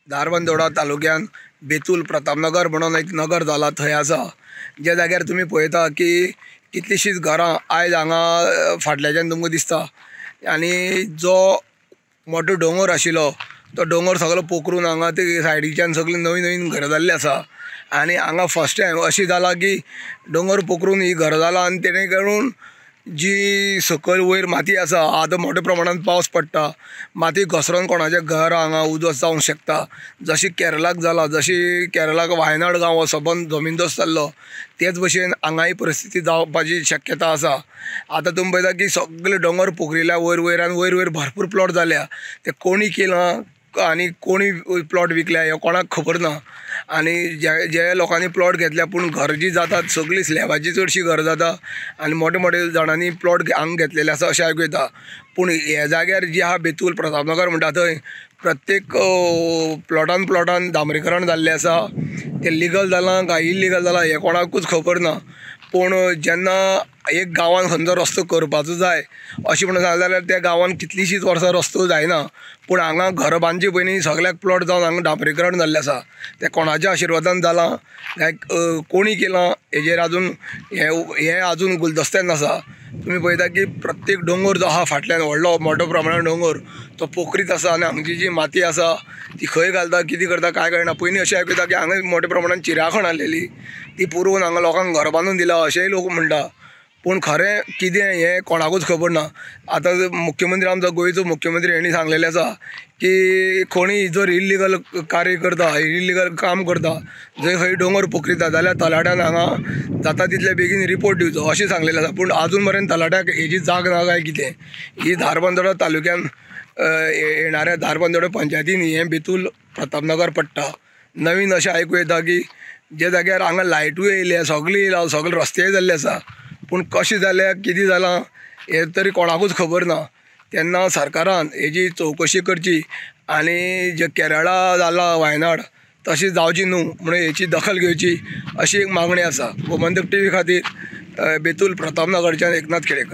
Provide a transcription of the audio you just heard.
धारबांदोडा तालुक्यान बेतूल प्रतापनगर म्हणून एक नगर जाला थंय आसा, ज्या जाग्यार तुमी पळयता की कितलींशींच घरां आयज हांगा फाटल्याच्यान तुमकां दिसता. आनी जो मोठो दोंगर आशिल्लो तो दोंगर सगळो पोखरून हांगा ते सायडीच्यान सगळीं नवीन नवीन घरां जाल्लीं आसा. आनी हांगा फर्स्ट टायम अशें जालां की दोंगर पोखरून ही घरां जालां आनी तेणे करून जी सकयल वयर माती आसा, आतां मोठ्या प्रमाणान पावस पडटा, माती घसरोन कोणाचें घर हांगा उदक जावंक शकता. जशी केरलाक जाला, जशी केरलाक वायनाड गांव हो सबंद जमीनदोस्त जाल्लो, तेच भशेन हांगाय परिस्थिती जावपाची शक्यता आसा. आतां तुमी पळयता की सगळे दोंगर पोखरिल्या वयर वयर आनी वयर वयर भरपूर प्लॉट जाल्या, ते कोणी केलां आनी कोणी प्लॉट विकल्या हें कोणाक खबर ना. आनी जे जे लोकांनी प्लॉट घेतल्या पूण घर जी जातात सगळीं स्लॅबाची चडशीं घरां जाता आनी मोठे मोठे जाणांनी प्लॉट हांगा घेतलेले आसा अशें आयकूं येता. पूण ह्या जाग्यार जी आहा बेतूल प्रतापनगर म्हणटा थंय प्रत्येक प्लॉटान प्लॉटान डांबरीकरण जाल्लें आसा. तें लिगल जालां काय इल्लिगल जालां हें कोणाकूच खबर ना. पूण जेन्ना एक गांवान खंयचो रस्तो करपाचो जाय अशें म्हणून सांगलें जाल्यार त्या गांवान कितलींशींच वर्सां रस्तो जायना. पूण हांगा घरां बांदचे पयलीं सगळ्याक प्लॉट जावन हांगा डांबरीकरण जाल्लें आसा. तें कोणाच्या आशिर्वादान जालां काय कोणी केलां हेजेर आजून हें आजून गुलदस्त्यान आसा. तुमी पळयता की प्रत्येक दोंगर जो आहा फाटल्यान व्हडलो मोठो प्रमाणान दोंगर तो पोखरीत आसा आनी हांगची जी माती आसा ती खंय घालता कितें करता कांय कळना. पयलीं अशें आयकता की हांगा मोठ्या प्रमाणान चिराखण आसलेली ती पुरोवन हांगा लोकांक घरां बांदून दिला अशेंय लोक म्हणटा. पूण खरें कितें हें कोणाकूच खबर ना. आतां मुख्यमंत्री आमचो गोंयचो मुख्यमंत्री हेणी सांगलेलें आसा की कोणी जर इल्लिगल कार्य करता, इल्लिगल काम करता, जंय खंय दोंगर पोखरिता जाल्यार तलाट्यान हांगा जाता तितले बेगीन रिपोर्ट दिवचो अशें सांगलेलें आसा. पूण आजून मेरेन तलाट्याक हेजी जाग ना काय कितें. ही धारबांदोडा तालुक्यान येणाऱ्या धारबांदोडा पंचायतीन हें बेतूल प्रतापनगर पडटा. नवीन अशें आयकूं येता की जे जाग्यार हांगा लायटूय येयल्या, सगळें येयलां, सगळे रस्तेय जाल्ले आसा, पूण कशें जालें कितें जालां हें तरी कोणाकूच खबर ना. तेन्ना सरकारान हेजी चवकशी करची आनी जे केरळा जाला वायनाड तशें जावची न्हू म्हणून हेची दखल घेवची अशी एक मागणी आसा. गोमंतक टीव्ही खातीर बेतूल प्रतापनगरच्यान एकनाथ खेडेकर.